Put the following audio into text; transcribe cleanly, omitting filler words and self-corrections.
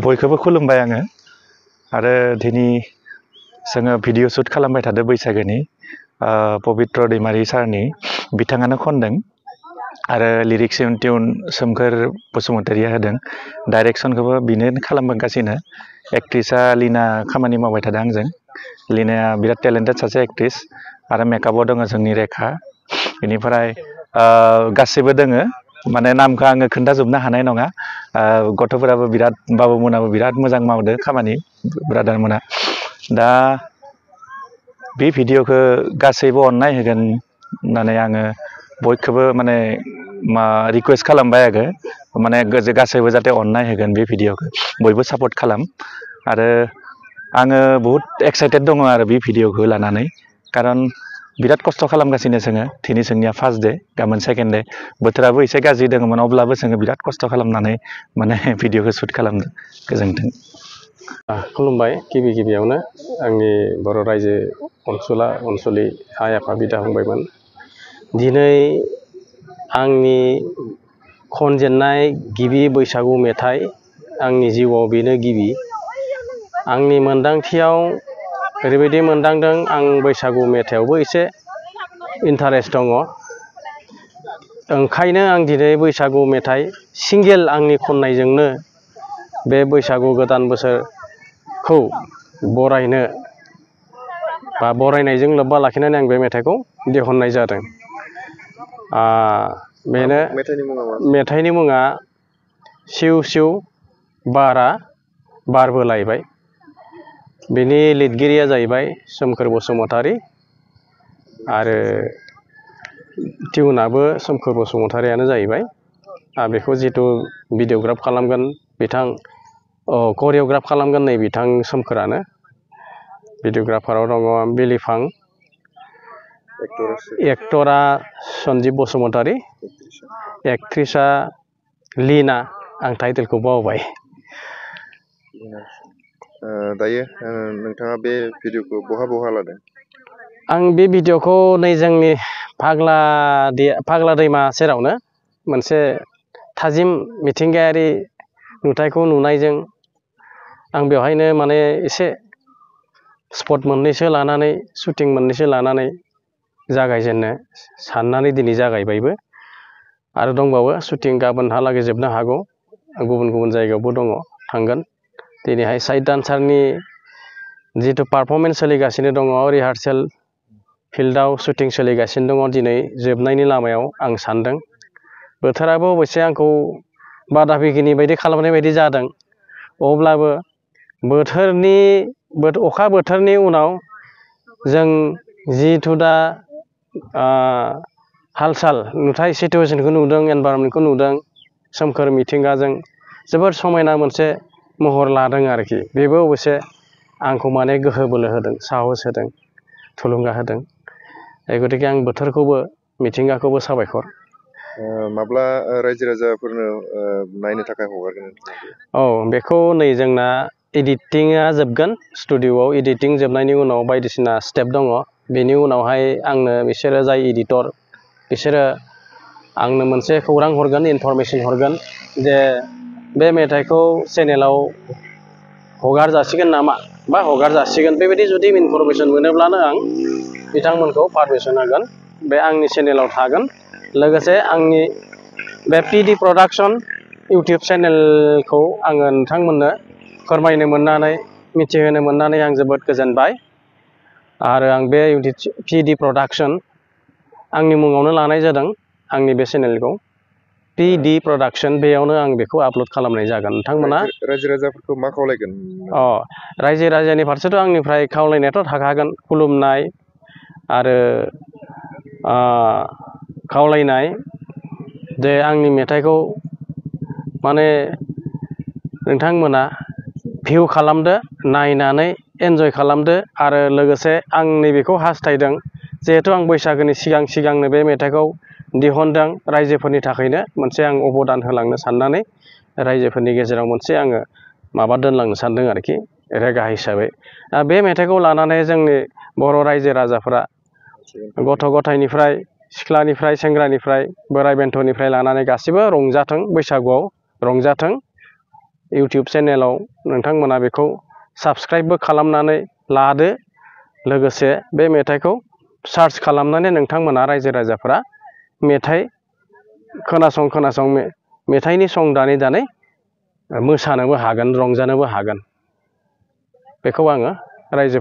बयखौबो खुलुमबाय आङो आरो दिनै जोङो भिडिअ शुट खालामबाय थादों बैसागोनि पबित्र दैमारि सारनि बिथाङानो खनदों आरो लिरिक्स टिउन सोमखोर बसुमतारिया होदों डाइरेक्सनखौबो बिनो खालामगासिनो एक्ट्रिसा लीना खामानि मावबाय थादों आंजों लीनाया बिराद टेलेन्टेड सासे एक्ट्रिस आरो मेकआपआव दङ जोंनि रेखा बेनिफ्राय गासैबो दोङो माने नामखौ आङो खोन्थाजोबनो हानाय नङा गथ'फोराबो बिराद बाबुमोनाबो बिराद मोजां मावदो खामानि ब्रादारमोना दा बे भिडिअखौ गासैबो अननाय होगोन होननानै आङो बयखौबो माने रिक्वेस्ट खालामबाय आरो माने गासैबो जाहाथे अननाय होगोन बे भिडिअखौ बयबो सापर्ट खालाम आरो आङो बहुत एक्साइटेड दङ आरो बे भिडिअखौ लानानै खारन बिराद खस्थ' खालामगासिनो जोङो दिनै जोंनिया फार्स्ट डे गाबोन सेकेन्ड डे बोथोराबो एसे गाज्रि दङमोन अब्लाबो जोङो बिराद खस्थ' खालामनानै माने भिडिअखौ शुट खालामदों गोजोन्थों खुलुमबाय गिबियावनो आंनि बर' रायजो अनसुलि आइ आफा बिदा फंबायमोन दिनै आंनि खनजेननाय गिबि बैसागु मेथाइ आंनि जिउआव बेनो गिबि आंनि मोनदांथियाव ओरैबायदि मोनदांदों आं बैसागु मेथाइयावबो एसे इन्टारेस्ट दङ ओंखायनो आं दिनै बैसागु मेथाइ सिंगेल आंनि खननायजोंनो बे बैसागु गोदान बोसोरखौ बरायनो बा बरायनायजों लोब्बा लाखिनानै आं बे मेथाइखौ दिहुननाय जादों बेनो मेथाइनि मुङा सिउ सिउ बारा बारबोलायबाय बेनि लिरगिरिया जाहैबाय सोमखोर बसुमतारी आरो टिउनाबो सोमखोर बसुमतारियानो जाहैबाय बेखौ जिथु भिडिअग्राफ खालामगोन बिथां करिय'ग्राफ खालामगोन नै बिथां सोमखोरानो भिडिअग्राफाराव दङ बिलिफां एक्टरा सन्जिब बसुमतारी एक्ट्रिसा लीना आं टाइटेलखौ बावबाय दायो नोंथाङा बे भिडिअखौ बहा लादों आं बे भिडिअखौ नै जोंनि फाग्ला दैमा सेरावनो मोनसे थाजिम मिथिंगायारि नुथायखौ नुनायजों आं बेवहायनो माने एसे स्पट मोननैसो लानानै शुटिं मोननैसो लानानै जागायजेननो साननानै दिनै जागायबायबो आरो दंबावो शुटिं गाबोनहालागै जोबनो हागौ गुबुन जायगायावबो दङ थांगोन दिनैहाय साइड डान्सारनि जिथु पारफरमेन्स सोलिगासिनो दङ रिहार्सेल फिल्डआव शुटिं सोलिगासिनो दङ दिनै जोबनायनि लामायाव आं सान्दों बोथोराबो अबयसे आंखौ बादा बिगिनि बायदि खालामनाय बायदि जादों अब्लाबो अखा बोथोरनि उनाव जों जिथु दा हाल साल नुथाय सिटुवेसनखौ नुदों एनभाइरनमेन्टखौ नुदों सोमखोर मिथिंगाजों जोबोर समायना मोनसे महर लादों आरोखि बेबो अबयसे आंखौ माने गोहो बोलो होदों साहस होदों थुलुंगा होदों गतिके आं बोथोरखौबो मिथिंगाखौबो साबायखर माब्ला रायजो राजाफोरनो नायनो थाखाय हगारगोन बेखौ नै जोंना एडिटिंआ जोबगोन स्टुडिअआव एडिटिं जोबनायनि उनाव बायदिसिना स्टेप दङ बेनि उनावहाय आंनो बिसोरो जाय एडिटर बिसोरो आंनो मोनसे खौरां हरगोन इनफरमेसन हरगोन जे बे मेथाइखौ चेनेलाव हगार जासिगोन नामा बा हगार जासिगोन बेबायदि जुदि इनफरमेसन मोनोब्लानो आं बिथांमोनखौ पारमिसन होगोन बे आंनि चेनेलाव थागोन लोगोसे आंनि बे पिडि प्रडाक्सन इउटिउब चेनेलखौ आङो नोंथांमोननो फोरमायनो मोननानै मिथिहोनो मोननानै आं जोबोद गोजोनबाय आरो आं बे पिडि प्रडाक्सन आंनि मुङावनो लानाय जादों आंनि बे चेनेलखौ पिडि प्रडाक्सन बेयावनो आं बेखौ आपल'ड खालामनाय जागोन नोंथांमोना रायजो राजाफोरखौ मा खावलायगोन रायजो राजानि फारसेथ' आंनिफ्राय खावलायनायाथ' थाखागोन खुलुमनाय आरो खावलायनाय जे आंनि मेथाइखौ माने नोंथांमोना भिउ खालामदो नायनानै एन्जय खालामदो आरो लोगोसे आं नैबेखौ हास्थायदों जिहेथु आं बैसागोनि सिगांनो बे मेथाइखौ दिहुनदों रायजोफोरनि थाखायनो मोनसे आं अबदान होलांनो साननानै रायजोफोरनि गेजेराव मोनसे आङो माबा दोनलांनो सानदों आरोखि रेगा हिसाबै बे मेथाइखौ लानानै जोंनि बर' रायजो राजाफोरा गथ' गथायनिफ्राय सिख्लानिफ्राय सेंग्रानिफ्राय बोराइ बेन्थ'निफ्राय लानानै गासिबो रंजाथों बैसागुआव रंजाथों इउटिउब चेनेलाव नोंथांमोना बेखौ साबस्क्राइबबो खालामनानै लादो लोगोसे बे मेथाइखौ सार्च खालामनानै नोंथांमोना रायजो राजाफोरा मेथाइ खोनासं मेथाइनि सं दानै मोसानोबो हागोन रंजानोबो हागोन बेखौ आङो रायजो